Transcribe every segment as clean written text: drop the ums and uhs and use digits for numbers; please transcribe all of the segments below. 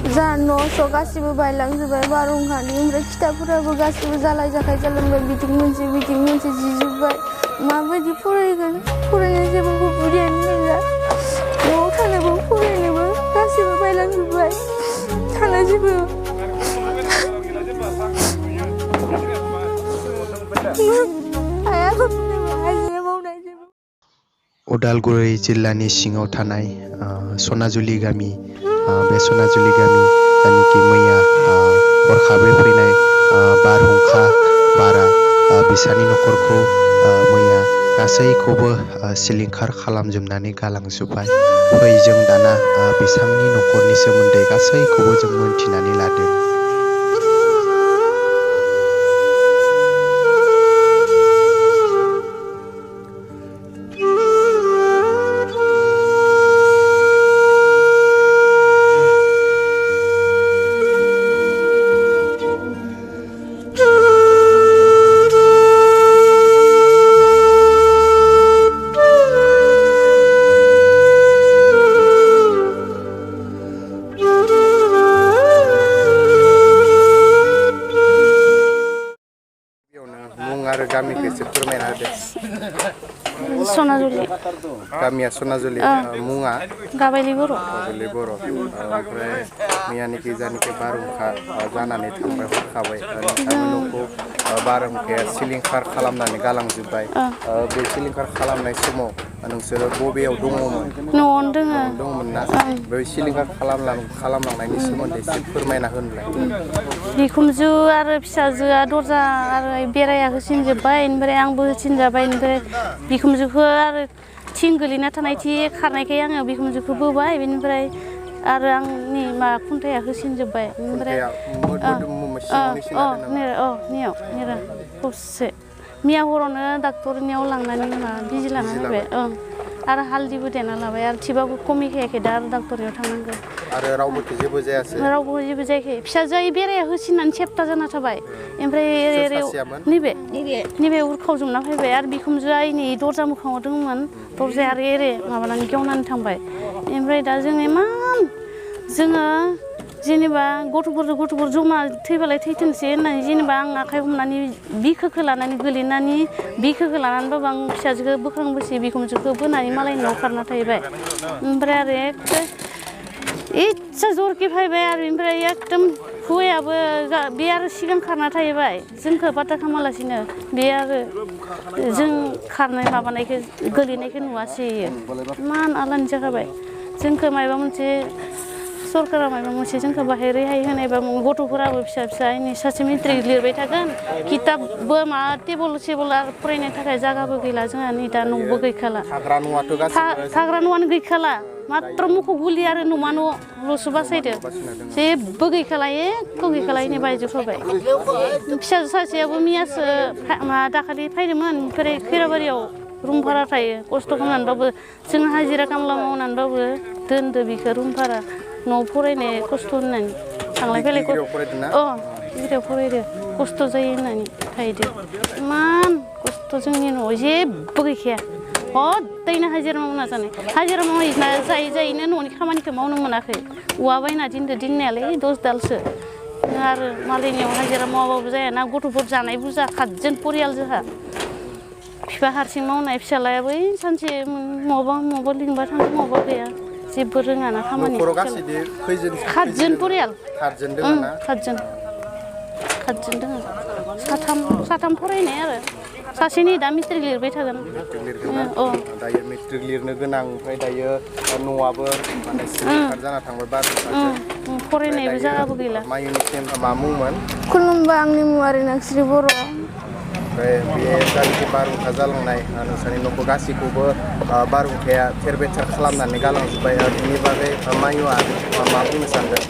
जा न'स' गासिबो बायलांजोब्बाय बारहुंखानि ओमफ्राय खिथाबफोराबो गासिबो जालाय जाखाय जालांबाय बिथिं मोनसे जिजोब्बाय माबायदि फरायगोन फरायनाय जेबो हुबिदायानो गैला न'आव थानोबो फरायनोबो गासिबो बायलांजोब्बाय थानो जेबो उदालगुरि जिल्लानि सिङाव थानाय सनाजुलि गामि बे सनाजुलि गामि जायनाखि मैया हरखाबै फैनाय बारहुंखा बारा बिसानि न'खरखौ मैया गासैखौबो सिलिंखार खालामजोबनानै गालांजोब्बाय। फै जों दाना बिसांनि न'खरनि सोमोन्दै गासैखौबो जों मोनथिनानै लादों। सनाजुलि गामिया सनाजुलि मुङा Bidurboro Bidurboro ओमफ्राय मैयानिखि जानिखि बारहुंखा जानानै थांबाय हरखाबै नोंथांनि न'खौ बारहुंखाया सिलिंखार खालामनानै गालांजोब्बाय बे सिलिंखार खालामनाय समाव नोंसोरो बबेयाव दङमोन? न'आवनो दोङो दंमोन ना बे सिलिंखार खालामलांनायनि सोमोन्दै एसे फोरमायना होनलाय। बिखुमजो आरो फिसाजोआ दरजा आरो बेराया होसिनजोब्बाय ओमफ्राय आंबो होसिनजाबाय ओमफ्राय बिखुमजोखौ आरो थिं गोलैना थानाय थि खारनायखाय आङो बिखुमजोखौ बोबाय बेनिफ्राय आरो आंनि मा खुन्थाया होसिनजोब्बाय ओमफ्राय नेरा खौसे मैया हरावनो डाक्टरनियाव लांनानै बिजि लाना फैबाय आरो हालदैबो देना लाबाय आरो थिबाबो खमिखायाखै दा आरो डाक्टरनियाव थांनांगौ। आरो रावबोथ' जेबो जायासै? रावबो जेबो जायाखै फिसाजोआ बेराया होसिननानै सेबथा जाना थाबाय ओमफ्राय नैबे उरखावजोबना फैबाय आरो बिखुमजोआ नै दरजा मोखाङाव दंमोन दरजाया आरो एरे माबानानै गेवनानै थांबाय ओमफ्राय दा जों इमान जोङो जेनेबा गथ'फोर जमा थैबालाय थैथोंसै होननानै जेनेबा आं आखाइ हमनानै बिखोखौ लानानै गोलैनानै बिखोखौ लानानैबाबो आं फिसाजोखौ बोखांबोसै बिखुमजोखौ बोनानै मालायनि न'आव खारना थाहैबाय ओमफ्राय आरो एखे इच्छा जरखि फैबाय आरो ओमफ्राय एकदम हौवायाबो बे आरो सिगां खारना थाहैबाय जोंखौ बाथा खालामालासिनो बे आरो जों खारनाय माबानायखौ गोलैनायखौ नुवासै इमान आलानि जाखाबाय जोंखौ माबा मोनसे सरकारा माबा मोनसे जोंखौ बाहाय रेहाय होनायबा गथ'फोराबो फिसा नै सासे मेट्रिक लिरबाय थागोन किताबबो मा टेबोल आरो फरायनो थाखाय जागाबो गैला जोंहा नै दा न'बो गैखाला थाग्रा न'आनो गैखाला मात्र मोखौ गुलि आरो न'मा न'ल'सो बासायदो जेबो गैखाला एख' गैखाला नै बायजो फैबाय फिसाजो सासेयाबो मैयासो दाखालि फैदोंमोन ओमफ्राय खैराबारियाव रुम भारा थायो खस्थ' खालामनानैबाबो जों हाजिरा खामला मावनानैबाबो दोनदो बिखौ रुम भारा न'आव फरायनाय खस्थ' होननानै थांलाय फैलाय डिग्रियाव फरायदो खस्थ' जायो होननानै थाहैदो इमान खस्थ' जोंनि न'आव जेबो गैखाया हदायनो हाजिरा मावना जानाय हाजिरा मावना जायैनो न'नि खामानिखौ मावनो मोनाखै औवा बायना दिननायालाय 10 दालसो आरो मालायनियाव हाजिरा मावाबाबो जायाना गथ'फोर जानाय बुरजा 7 जोन परियाल जोंहा बिफा हारसिं मावनाय फिसालायाबो सानसे मबावबा लिंबा थाङो मबावबा गैया जेबो रोङाना खामानि 7 जोन परियाल 7 जोन दोङो साथाम फरायनाय आरो सासे नै दा मेट्रिक लिरबाय थागोन दायो मेट्रिक लिरनो गोनां ओमफ्राय दायो न'आबो माने सिलिंखार जाना थांबाय बारहुंखाजों फरायनायबो जागाबो गैला मायुनि मा मुंमोन? खुलुमबा आंनि मुङा बर' ओमफ्राय बे जायखि बारहुंखा जालांनाय नोंसोरनि न'खौ गासैखौबो बारहुंखाया थेर बेथेर खालामनानै गालांजोब्बाय बेनि बागै मायुआ मा बुंनो सानदों?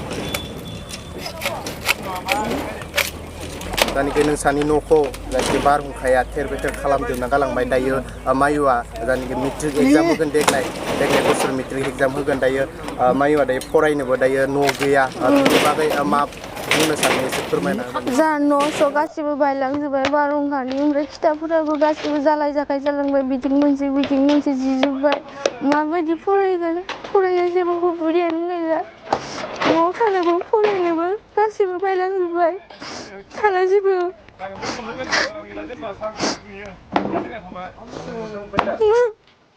जायखि नोंसानि न'खौ जायखि बारहुंखाया थेर बेथेर खालामजोबना गालांबाय दायो मायुआ जायखि मेट्रिक एग्जाम होगोन देग्लाय बोसोर मेट्रिक एग्जाम होगोन दायो मायुआ दायो फरायनोबो दायो न' गैया बेनि बागै मा बुंनो सानो एसे फोरमायना जा न'स' गासिबो बायलांजोब्बाय बारहुंखानि ओमफ्राय खिथाबफोराबो गासिबो जालाय जाखाय जालांबाय बिथिं मोनसे जिजोब्बाय माबायदि फरायगोन फरायनाय जेबो हुबिदायानो गैला न'आव थानोबो फरायनोबो गासिबो बायलांजोब्बाय थाला जेबो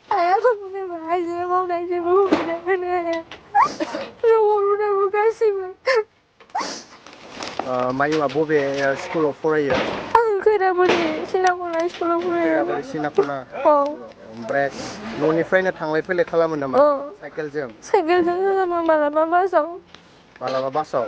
हायाबो बुंनोबो हाजिरा मावनाय जेबो सुबिदा होनो हाया रावबो गासिबो मायुआ बबे स्कुलाव फरायो आं खैराबारि सिनाखना स्कुलाव फरायो सिनाखना औ ओमफ्राय न'निफ्रायनो थांलाय फैलाय खालामो नामा साइकेलजों खालामो मालाबा बासाव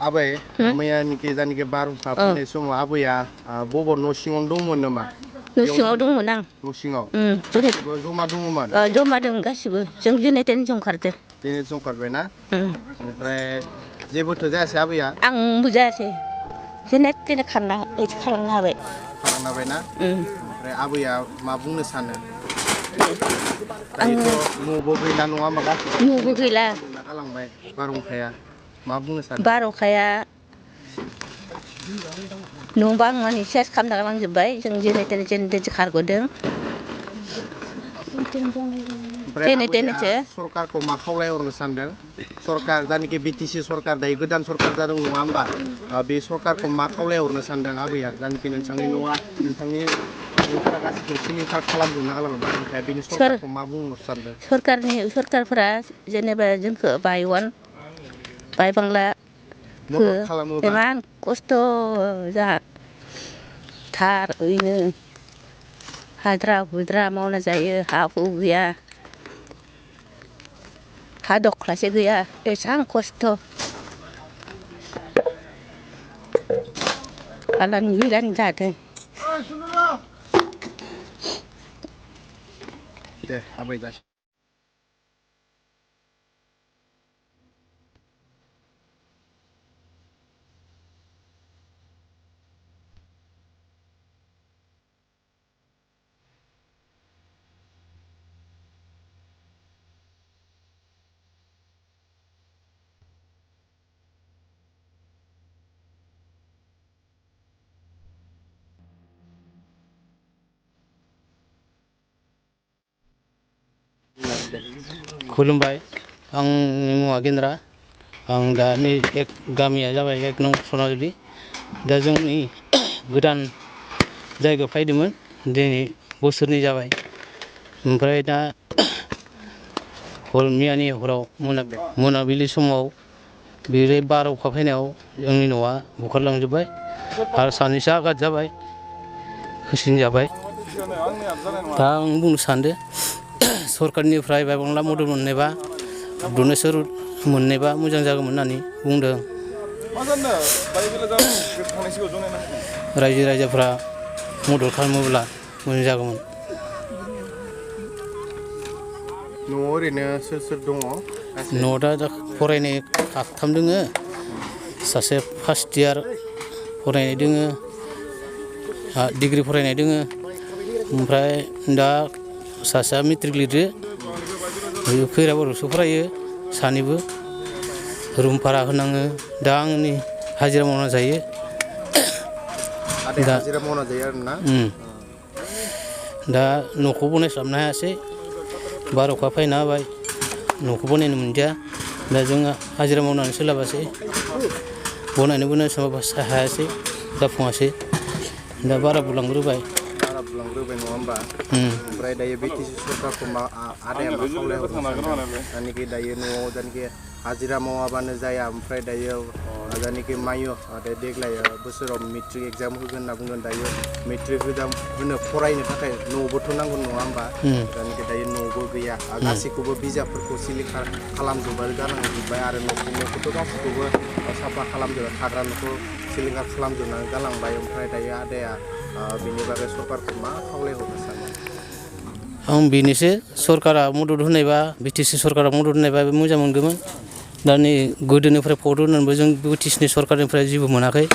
आबै मैयानिखि जानिखि बारहुंखा फैनाय समाव आबैया बबाव न' सिङाव दंमोन नामा न' सिङाव दंमोन आं न' सिङाव जमा दङमोन जमा दं गासिबो जों जेने तेने ओंखारदों दिनै ओंखारबायना ओमफ्राय जेबोथ' जायासै आबैया आंबो जायासै जेने तेने खालामनो हाबाय ना ओमफ्राय आबैया मा बुंनो सानो दायोथ' न'बो गैला नङा होमबा गासिबो न'बो गैला गालांबाय बारहुंखाया मा बुंनो सानो बारहुंखाया न' बां माने सेस खालामना गालांजोब्बाय जों जेने तेने खारग'दों सरकारखौ मा खावलायहरनो सानदों सरकार जायनाखि बिटिसि सरकार दायो गोदान सरकार जादों नङा होमबा बे सरकारखौ मा खावलायहरनो सानदों आबैया जायनाखि नोंथांनि न'आ नोंथांनि न'फोरा गासिबो सिलिंखार खालामजोबना गालांबाय ओमफ्राय बेनि सरकारखौ मा बुंनो सानदों सरकारफोरा जेनेबा जोंखौ बाय बांला इमान खस्थ' जाहा थार ओरैनो हाजिरा हुजिरा मावना जायो हा हु गैया हा दख्लासे गैया एसां खस्थ' आलानि गैलानि जादों दे आबै जासिगोन खुलुमबाय आंनि मुङा गेन्द्रा आं दा नै गामिया जाबाय 1 नं सनाजुलि दा जोंनि गोदान जायगायाव फैदोंमोन दिनै बोसोरनै जाबाय ओमफ्राय दा मैयानि हराव मोनाबिलि समाव बे बार अखा फैनायाव जोंनि न'आ बुखारलांजोब्बाय आरो सानैसो आघात जाबाय होसिनजाबाय दा आं बुंनो सानदों सरकारनिफ्राय बायबांला मदद मोननायबा डनेसन मोननायबा मोजां जागौमोन होननानै बुंदों रायजो राजाफ्रा मदद खालामोब्ला मोजां जागौमोन न'आव ओरैनो सोर सोर दङ न'आव दा फरायनाय साथाम दोङो सासे फार्स्ट इयार फरायनाय दोङो डिग्री फरायनाय दोङो ओमफ्राय दा सासेया मेट्रिक लिरदो खैराबारियावसो फरायो सानैबो रुम भारा होनाङो दा आंनि हाजिरा मावना जायो हाजिरा मावना जायो आरोना दा न'खौ बनायस्लाबनो हायासै बार अखा फैना होबाय न'खौ बनायनो मोनदिया दा जोङो हाजिरा मावनानै सोलाबासै बनायनोबो हायासै जाफुङासै दा बारा बुलांग्रोबाय नङा होमबा ओमफ्राय दायो बिटिसि सरकारखौ आदाया मा खावलायहरनो सानदों जायनाखि दायो न'आव जायनाखि हाजिरा मावाबानो जाया ओमफ्राय दायो जायनाखि मायो देग्लाय बोसोराव मेट्रिक एग्जाम होगोन होनना बुंगोन दायो मेट्रिक होनो फरायनो थाखाय न'बोथ' नांगौ नङा होमबा जायनाखि दायो न'बो गैया गासैखौबो बिजाबफोरखौ सिलिंखार खालामजोब्बाय गालांजोब्बाय आरो न'खौथ' गासैखौबो साफा खालामजोब्बाय थाग्रा न'खौ सिलिंखार खालामजोबनानै गालांबाय ओमफ्राय दायो आदाया बिनि बागै सरकारखौ मा खावलायहरनो सानो आं बेनोसो सरकारा मदद होनायबा बिटिसि सरकारा मदद होनायबा मोजां मोनगौमोन दा नै गोदोनिफ्राय भट होनानैबो जों बिटिसिनि सरकारनिफ्राय जेबो मोनाखै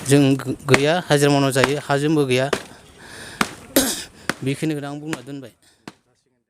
जों गैया हाजिरा मावना जायो हाजोंबो गैया बेखिनिखौनो आं बुंना दोनबाय